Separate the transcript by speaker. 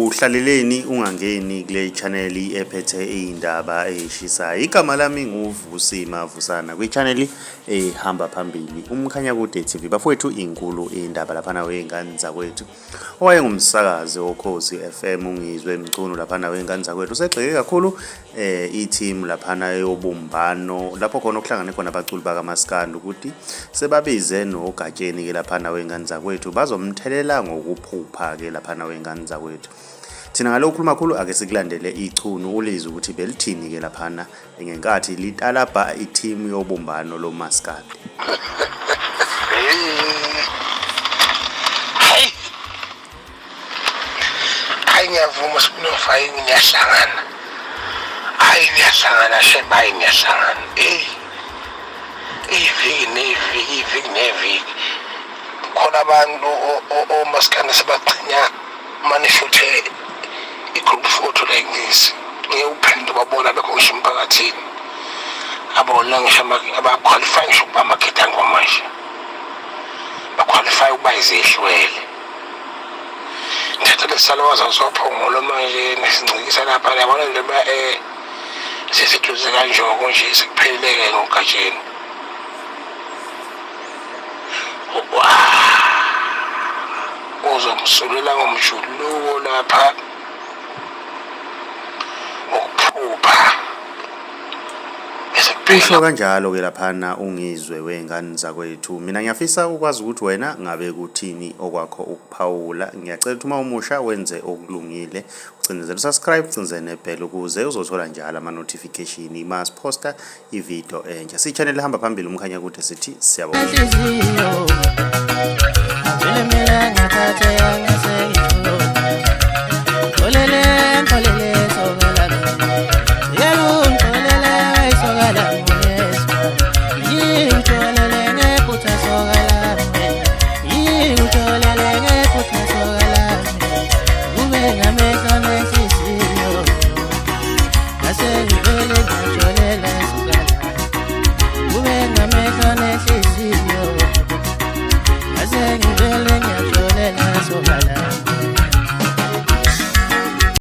Speaker 1: Uhlaleleni ungangeni kule channel ephethe iy'ndaba ey'shisayo. Igama lami nguVusi Mavusana kwi-channel ehamba phambili uMkhanyakude TV. Bafowethu inkulu indaba laphana wey'ngane zakwethu. Owayengumsakazi woKhozi FM uNgizwe Mchunu laphana wey'ngane zakwethu usegxeke kakhulu eh i-team laphana yobumbano lapho khona okuhlangane khona abaculi bakamaskandi ukuthi sebabize noGatsheni ke laphana wey'ngane zakwethu bazomthelela ngokuphupha ke laphana wey'ngane zakwethu. Thina ngalokhu khuluma khulu ake sikulandele ichunu ulizwe ukuthi belithini ke laphana ngenkathi litalabha i-team yobumbano lomaskandi.
Speaker 2: Hayi. Hayi ngiyavuma sibunofayini niyahlangana. Hayi niyahlangana shembe hayi niyahlangana. Ey. Iviki neviki iviki neviki. Khona abantu omaskandi sebagcina manishuthe i-group photo like this. Ngeke uphinde ubabona bekho ngisho emphakathini. Abona ngisho abaqualify ngisho ukuba amaketanga manje. Baqualify ukuba izihlwele. Ngithatha lesalukazi sophongolo manje nesingcikisa lapha yabona nje ba sesiduze kanjoko nje sekuphelele-ke ngogatsheni. Uzomsulela ngomjuluko lapha ngokuphupha bese
Speaker 1: Usho
Speaker 2: kuphela.
Speaker 1: kanjalo ke laphana uNgizwe wey'ngane zakwethu. Mina ngiyafisa ukwazi ukuthi wena ngabe kuthini okwakho ukuphawula. Ngiyacela ukuthi uma umusha wenze okulungile, ucindezele usubscribe, ucindezele nebell ukuze uzothola njalo ama-notification uma siphosta ividiyo entsha. Siyi-channel ehamba phambili uMkhanyakude sithi siyabonga.
Speaker 3: Inhliziyo vele mina ngathatheka ngase ngithole Xolele xolele soka lami Yebo ngixolele soka lami yeswa Ngixolele ngephutha soka lami Ngixolele ngephutha soka lami Kube ngamehlo